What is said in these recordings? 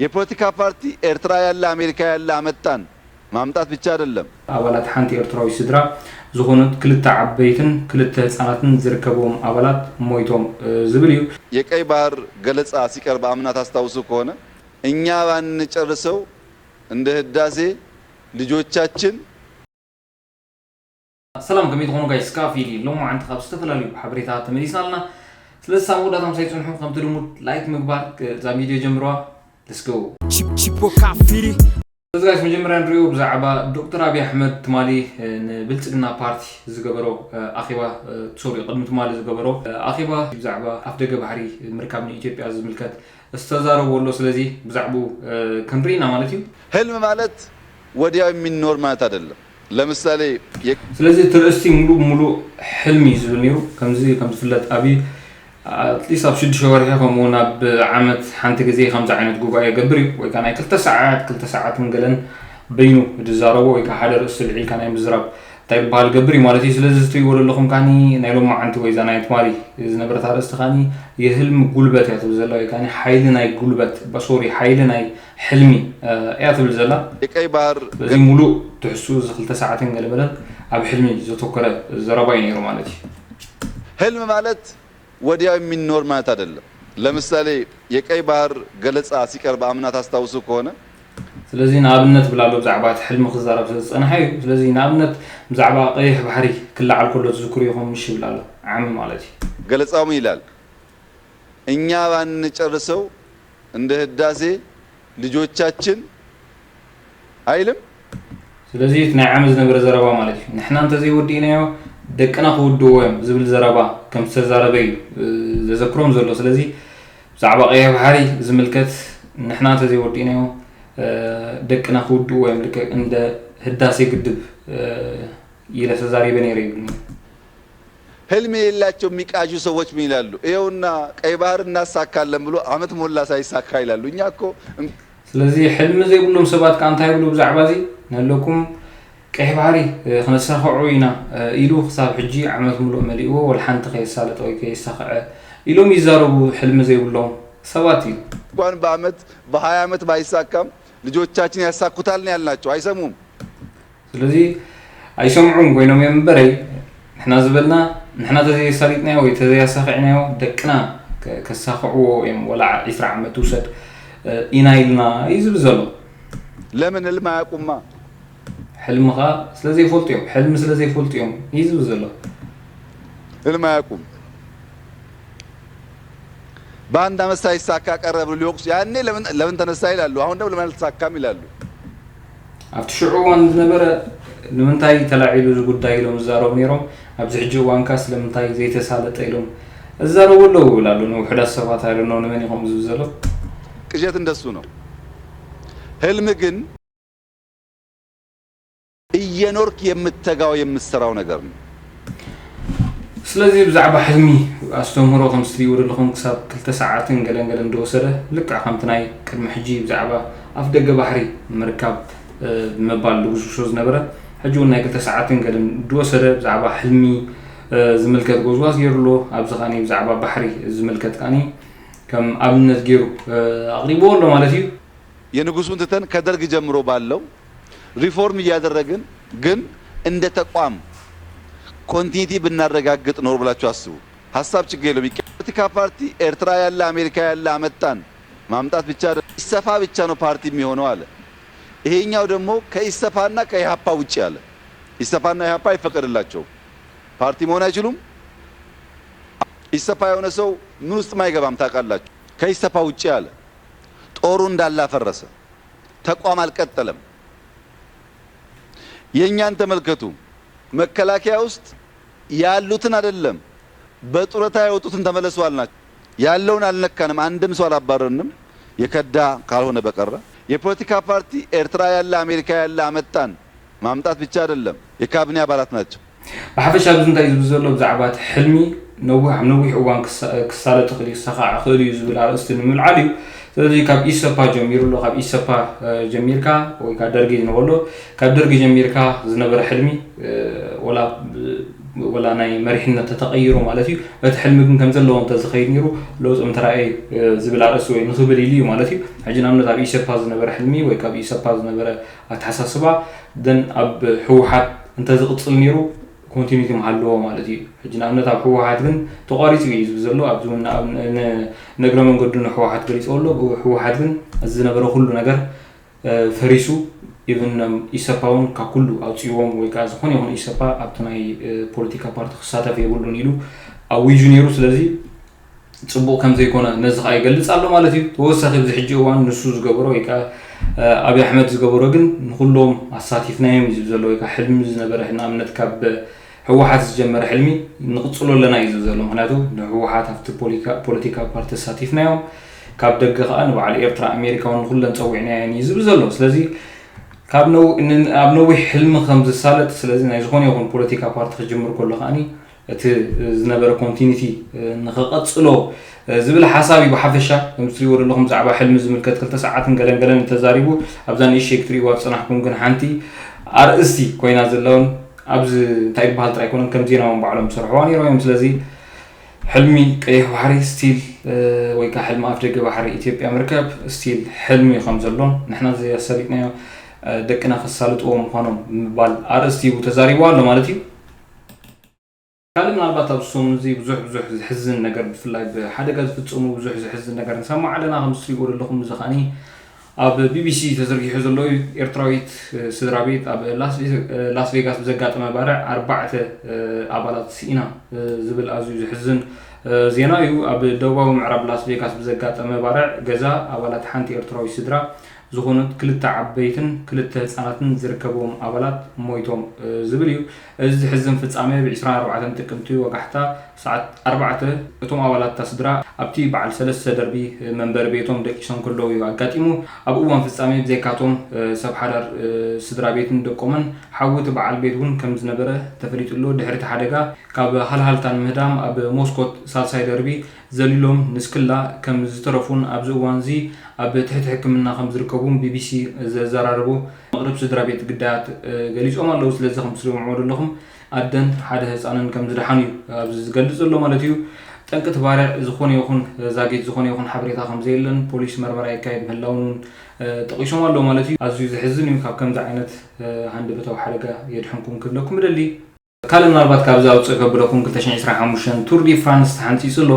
የፖለቲካ ፓርቲ ኤርትራ ያለ አሜሪካ ያለ አመጣን ማምጣት ብቻ አይደለም። ኣባላት ሓንቲ ኤርትራዊ ስድራ ዝኾኑት ክልተ ዓበይትን ክልተ ህጻናትን ዝርከብዎም ኣባላት ሞይቶም ዝብል እዩ። የቀይ ባህር ገለጻ ሲቀርብ አምና ታስታውሱ ከሆነ እኛ ባንጨርሰው እንደ ህዳሴ ልጆቻችን ሰላም ከመይ ትኾኑ ጋይስ? ካፊ ሎማዓንቲ ካብ ዝተፈላለዩ ሓበሬታ ተመሊስና ኣለና። ስለዚ ሳብ መወዳእታ ምሳይ ጽንሑ፣ ከምቲ ልሙድ ላይክ ምግባር እዛ ቪድዮ ጀምርዋ። Let's go። Chip chip o kafiri. እዚ ጋይስ መጀመርያ ንሪኦ ብዛዕባ ዶክተር ኣብይ ኣሕመድ ትማሊ ንብልፅግና ፓርቲ ዝገበሮ ኣኼባ፣ ሶሪ፣ ቅድሚ ትማሊ ዝገበሮ ኣኼባ ብዛዕባ ኣፍደገ ባሕሪ ምርካብ ንኢትዮጵያ ዝምልከት ዝተዛረቦ ኣሎ። ስለዚ ብዛዕባኡ ክንርኢ ኢና ማለት እዩ። ህልም ማለት ወዲያው የሚኖር ማለት አይደለም። ለምሳሌ ስለዚ እቲ ርእስቲ ሙሉእ ብሙሉእ ሕልሚ እዩ ዝብል ነይሩ። ከምዚ ከም ዝፍለጥ ኣብይ ኣትሊስት ኣብ ሽዱሽተ ወርሒ ከምኡ እውን ኣብ ዓመት ሓንቲ ግዜ ከምዚ ዓይነት ጉባኤ ይገብር እዩ። ወይ ከዓ ናይ ክልተ ሰዓት ክልተ ሰዓትን ገለን በይኑ ዝዛረቦ ወይ ከዓ ሓደ ርእስቲ ልዒልካ ናይ ምዝራብ እንታይ ዝበሃል ይገብር እዩ ማለት እዩ። ስለዚ እዚ ትሪእዎ ዘለኹም ከዓኒ ናይ ሎማዓንቲ ወይ እዛ ናይ ትማሊ ዝነበረት ኣርእስቲ ከዓኒ የህልም ጉልበት እያ ትብል ዘላ ወይ ከዓኒ ሓይሊ ናይ ጉልበት ሶሪ ሓይሊ ናይ ሕልሚ እያ ትብል ዘላ። የቀይ ባህር በዚ ሙሉእ ትሕሱ እዚ ክልተ ሰዓትን ገለመለን ኣብ ሕልሚ ዘተኮረ ዘረባ እዩ ነይሩ ማለት እዩ። ህልም ማለት ወዲያው የሚኖር ማለት አይደለም። ለምሳሌ የቀይ ባህር ገለጻ ሲቀርብ አምና ታስታውሱ ከሆነ ስለዚ ንኣብነት ብላሎ ብዛዕባ እቲ ሕልሚ ክዛረብ ስለ ዝጸንሐ እዩ። ስለዚ ንኣብነት ብዛዕባ ቀይሕ ባሕሪ ክለዓል ከሎ ትዝክሩ ኢኹም ምሽ ይብል ኣሎ ዓሚ ማለት እዩ። ገለጻው ምን ይላል? እኛ ባንጨርሰው እንደ ህዳሴ ልጆቻችን አይልም። ስለዚ እቲ ናይ ዓሚ ዝነበረ ዘረባ ማለት እዩ። ንሕና እንተዘይወዲእናዮ ደቅና ክውድእዎ እዮም ዝብል ዘረባ ከም ዝተዛረበ እዩ ዘዘክሮም ዘሎ። ስለዚ ብዛዕባ ቀይሕ ባሕሪ ዝምልከት ንሕና እንተዘይወዲእናዮ ደቅና ክውድእዎ እዮም ልክዕ እንደ ህዳሴ ግድብ ኢለ ተዛሪበ ነይረ ይብል። ህልም የሌላቸው የሚቃዡ ሰዎች ምን ይላሉ? ይኸውና ቀይ ባህር እናሳካለን ብሎ አመት ሞላ ሳይሳካ ይላሉ። እኛ እኮ ስለዚ ሕልሚ ዘይብሎም ሰባት ከዓ እንታይ ይብሉ ብዛዕባ እዚ ነለኩም ቀይሕ ባሕሪ ክነሳኽዖ ኢና ኢሉ ክሳብ ሕጂ ዓመት ሙሉእ መሊእዎ ወላ ሓንቲ ከየሳለጠ ወይ ከየሳኽዐ ኢሎም ይዛረቡ። ሕልሚ ዘይብሎም ሰባት እዩ። እንኳን በአመት በሀያ አመት ባይሳካም ልጆቻችን ያሳኩታል ነው ያልናቸው። አይሰሙም። ስለዚ ኣይሰምዑን ኮይኖም እዮም እምበረይ ንሕና ዝበልና ንሕና ተዘየሳሊጥናዮ ወይ ተዘያሳኺዕናዮ ደቅና ከሳኽዕዎ እዮም ወላ ዒስራ ዓመት ትውሰድ ኢና ኢልና እዩ ዝብል ዘሎ። ለምን ህልም አያውቁማ። ሕልምኻ ስለ ዘይፈልጡ እዮም ሕልሚ ስለ ዘይፈልጡ እዮም እዩ ዝብል ዘሎ። ህልም አያውቁም። በአንድ አመት ሳይሳካ ቀረ ብሎ ሊወቅሱ ያኔ ለምን ተነሳ ይላሉ። አሁን ደግሞ ለምን አልተሳካም ይላሉ። ኣብቲ ሽዑ እዋን ዝነበረ ንምንታይ ተላዒሉ እዚ ጉዳይ ኢሎም ዝዛረቡ ነይሮም። ኣብዚ ሕጂ እዋንካ ስለምንታይ ዘይተሳለጠ ኢሎም ዝዛረቡ ኣለዉ ይብል ኣሎ ንውሑዳት ሰባት። I don't know ንመን ኢኹም ዝብል ዘሎ። ቅዠት እንደሱ ነው። ህልም ግን እየኖርክ የምትተጋው የምትሰራው ነገር ነው። ስለዚ ብዛዕባ ሕልሚ ኣስተምህሮ ከም ትሪእዎ ዘለኹም ክሳብ ክልተ ሰዓትን ገለን ገለን እንደወሰደ ልክዕ ከምቲ ናይ ቅድሚ ሕጂ ብዛዕባ ኣፍ ደገ ባሕሪ ምርካብ ብምባል ዝጉስጉሶ ዝነበረ ሕጂ እውን ናይ ክልተ ሰዓትን ገለን እንደወሰደ ብዛዕባ ሕልሚ ዝምልከት ጎዝጓዝ ገይሩ ኣሎ። ኣብዚ ከዓኒ ብዛዕባ ባሕሪ ዝምልከት ከዓኒ ከም ኣብነት ገይሩ ኣቕሪብዎ ኣሎ ማለት እዩ። የንጉሱን ትተን ከደርግ ጀምሮ ባለው ሪፎርም እያደረግን ግን እንደ ተቋም ኮንቲኒቲ ብናረጋግጥ ኖሮ ብላችሁ አስቡ። ሀሳብ ችግር የለውም። የፖለቲካ ፓርቲ ኤርትራ ያለ አሜሪካ ያለ አመጣን ማምጣት ብቻ አይደለም፣ ኢሰፓ ብቻ ነው ፓርቲ የሚሆነው አለ። ይሄኛው ደግሞ ከኢሰፓና ከኢሃፓ ውጭ አለ። ኢሰፓና ኢሃፓ አይፈቀድላቸውም፣ ፓርቲ መሆን አይችሉም። ኢሰፓ የሆነ ሰው ምን ውስጥም አይገባም ታውቃላችሁ። ከኢሰፓ ውጭ አለ። ጦሩ እንዳለ አፈረሰ። ተቋም አልቀጠለም። የእኛን ተመልከቱ። መከላከያ ውስጥ ያሉትን አይደለም በጡረታ የወጡትን ተመለሱ አልናቸው። ያለውን አልነካንም፣ አንድም ሰው አላባረርንም የከዳ ካልሆነ በቀረ። የፖለቲካ ፓርቲ ኤርትራ ያለ አሜሪካ ያለ አመጣን ማምጣት ብቻ አይደለም፣ የካቢኔ አባላት ናቸው። ብሓፈሻ ኣብዚ እንታይ ዝብል ዘሎ ብዛዕባ እቲ ሕልሚ ነዊሕ ኣብ ነዊሕ እዋን ክሳለጥ ይኽእል እዩ ክሳኻዕ ይኽእል እዩ ዝብል ኣርእስቲ ንምልዓል እዩ። ስለዚ ካብ ኢሰፓ ጀሚሩ ኣሎ ካብ ኢሰፓ ጀሚርካ ወይ ካብ ደርጊ ዝነበሎ ካብ ደርጊ ጀሚርካ ዝነበረ ሕልሚ ወላ ወላ ናይ መሪሕነት ተተቐይሩ ማለት እዩ። እቲ ሕልሚ ግን ከም ዘለዎ እንተዝኸይድ ነይሩ ለውጢ ምተራእየ ዝብል ኣርእሲ ወይ ንኽብል ኢሉ እዩ ማለት እዩ። ሕጂ ንኣብነት ኣብ ኢሰፓ ዝነበረ ሕልሚ ወይ ካብ ኢሰፓ ዝነበረ ኣተሓሳስባ ደን ኣብ ህወሓት እንተዝቕፅል ነይሩ ኮንቲኒቲ ምሃለዎ ማለት እዩ። ሕጂ ንኣብነት ኣብ ህወሓት ግን ተቋሪፁ እዩ ዝብል ዘሎ። ኣብዚ እውን ንእግረ መንገዱ ንህወሓት ገሊፅዎ ኣሎ። ህወሓት ግን እዚ ዝነበረ ኩሉ ነገር ፈሪሱ ኢቨን ኢሰፓ እውን ካብ ኩሉ ኣውፅዎም ወይ ከዓ ዝኾነ ይኹን ኢሰፓ ኣብቲ ናይ ፖለቲካ ፓርቲ ክሳተፍ የብሉን ኢሉ ኣዊጁ ነይሩ። ስለዚ ፅቡቕ ከም ዘይኮነ ነዚ ከዓ ይገልፅ ኣሎ ማለት እዩ። ተወሳኺ ኣብዚ ሕጂ እዋን ንሱ ዝገበሮ ወይ ከዓ ኣብይ ኣሕመድ ዝገበሮ ግን ንኩሎም ኣሳቲፍናዮም እዩ ዝብል ዘሎ። ወይ ከዓ ሕልሚ ዝነበረ ንኣብነት ካብ ህወሓት ዝጀመረ ሕልሚ ንቕፅሎ ኣለና እዩ ዝብል ዘሎ። ምክንያቱ ንህወሓት ኣብቲ ፖለቲካ ፓርቲ ኣሳቲፍናዮም፣ ካብ ደገ ከዓ ንበዓል ኤርትራ ኣሜሪካ እውን ንኩለን ፀዊዕናየን እዩ ዝብል ዘሎ። ስለዚ ካብ ኣብ ነዊሕ ሕልሚ ከም ዝሳለጥ፣ ስለዚ ናይ ዝኾነ ይኹን ፖለቲካ ፓርቲ ክጅምር ከሎ ከዓኒ እቲ ዝነበረ ኮንቲኒቲ ንክቐፅሎ ዝብል ሓሳብ እዩ። ብሓፈሻ ከም ትሪእዎ ዘለኹም ብዛዕባ ሕልሚ ዝምልከት ክልተ ሰዓትን ገለን ገለን ተዛሪቡ ኣብዛ ንእሽተይ ክትሪእዋ ዝፀናሕኩም ግን ሓንቲ ኣርእስቲ ኮይና ዘለውን ኣብዚ እንታይ ዝበሃል ጥራይ ኮነን ከም ዜና እውን ባዕሎም ዝሰርሕዋ ነይሮም እዮም። ስለዚ ሕልሚ ቀይሕ ባሕሪ ስቲል ወይ ከዓ ሕልሚ ኣፍ ደገ ባሕሪ ኢትዮጵያ ምርከብ ስቲል ሕልሚ እዩ ከም ዘሎን ንሕና ዘያሳሊጥናዮ ደቅና ከሳልጥዎ ምዃኖም ምባል ኣርእስቲ ሂቡ ተዛሪቡ ኣሎ ማለት እዩ። ካልእ ምናልባት ኣብ ሰሙን እዚ ብዙሕ ብዙሕ ዝሕዝን ነገር ብፍላይ ብሓደጋ ዝፍፀሙ ብዙሕ ዝሕዝን ነገር ንሰማዕ ኣለና። ከም ትሪእዎ ዘለኹም እዚ ከዓኒ ኣብ ቢቢሲ ተዘርጊሑ ዘሎ እዩ። ኤርትራዊት ስድራ ቤት ኣብ ላስ ቬጋስ ብዘጋጠመ ባርዕ ኣርባዕተ ኣባላት ስኢና ዝብል ኣዝዩ ዝሕዝን ዜና እዩ። ኣብ ደቡባዊ ምዕራብ ላስ ቬጋስ ብዘጋጠመ ባርዕ ገዛ ኣባላት ሓንቲ ኤርትራዊት ስድራ ዝኾኑት ክልተ ዓበይትን ክልተ ህፃናትን ዝርከብዎም ኣባላት ሞይቶም ዝብል እዩ። እዚ ዝሕዝን ፍጻሜ ብ ዕስራን ኣርባዕተን ጥቅምቲ ወጋሕታ ሰዓት ኣርባዕተ እቶም ኣባላት እታ ስድራ ኣብቲ በዓል ሰለስተ ደርቢ መንበሪ ቤቶም ደቂሶም ከለዉ እዩ ኣጋጢሙ። ኣብ እዋን ፍጻሜ ብዘይካቶም ሰብ ሓዳር ስድራ ቤትን ደቆምን ሓዊ እቲ በዓል ቤት እውን ከም ዝነበረ ተፈሊጡ ኣሎ። ድሕሪ እቲ ሓደጋ ካብ ሃልሃልታ ንምህዳም ኣብ ሞስኮት ሳልሳይ ደርቢ ዘሊሎም ንስክላ ከም ዝተረፉን ኣብዚ እዋን እዚ ኣብ ትሕቲ ሕክምና ከም ዝርከቡን ቢቢሲ ዘዘራረቡ መቕርብ ስድራ ቤት ግዳያት ገሊጾም ኣለዉ። ስለዚ ከም ትስምዕዎ ዘለኹም ኣደን ሓደ ህፃንን ከም ዝደሓኑ እዩ ኣብዚ ዝገልጽ ዘሎ ማለት እዩ። ጠንቂ እቲ ባርዕ ዝኾነ ይኹን ዛጊት ዝኾነ ይኹን ሓበሬታ ከም ዘየለን ፖሊስ መርመራ የካየድ ምህላውን እውን ጠቂሶም ኣለዉ ማለት እዩ። ኣዝዩ ዝሕዝን እዩ። ካብ ከምዚ ዓይነት ሃንደበታዊ ሓደጋ የድሕንኩም ክብለኩም እደሊ። ካልእ ምናልባት ካብዚ ኣውፅእ ከብለኩም ክልተ ሽሕን ዕስራን ሓሙሽተን ቱር ዲ ፍራንስ ተሓንፂፁ ኣሎ።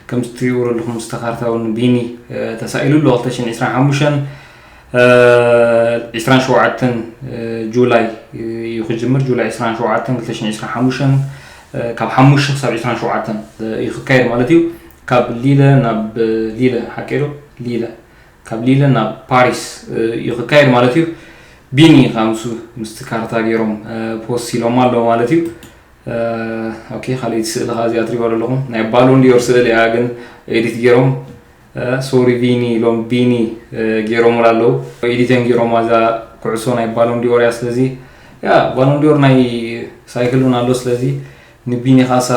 ከምዚ ትሪእዎ ዘለኹም ምስቲ ካርታ እውን ቢኒ ተሳኢሉ ኣሎ። ክልተ ሽሕን ዕስራን ሓሙሽተን ዕስራን ሸውዓተን ጁላይ እዩ ክጅምር። ጁላይ ዕስራን ሸውዓተን ክልተ ሽሕን ዕስራን ሓሙሽተን ካብ ሓሙሽተ ክሳብ ዕስራን ሸውዓተን እዩ ክካየድ ማለት እዩ። ካብ ሊለ ናብ ሊለ ሓቂ ዶ ሊለ ካብ ሊለ ናብ ፓሪስ እዩ ክካየድ ማለት እዩ። ቢኒ ከዓ ምስኡ ምስቲ ካርታ ገይሮም ፖስት ኢሎም ኣለዉ ማለት እዩ። ኦኬ ካልኣይቲ ስእሊ ከዓ እዚኣ ትሪእዋ ዘለኹም ናይ ባሎን ዲዮር ስእሊ እያ ግን ኤዲት ገይሮም ሶሪ ቢኒ ኢሎም ቢኒ ገይሮምላ ኣለዉ። ኤዲት እዮም ገይሮም እዛ ኩዕሶ ናይ ባሎን ዲዮር እያ። ስለዚ ያ ባሎን ዲዮር ናይ ሳይክል እውን ኣሎ። ስለዚ ንቢኒ ከዓ እሳ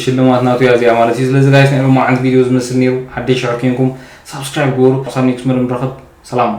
ሽልማት ናቱ እያ እዚኣ ማለት እዩ። ስለዚ ጋይስ ናይ ሎማዓንቲ ቪድዮ ዝመስል ነይሩ። ሓደሽ ሽሕር ኮንኩም ሳብስክራይብ ግበሩ። ክሳብ ኔክስት መደብ ንራኸብ። ሰላም።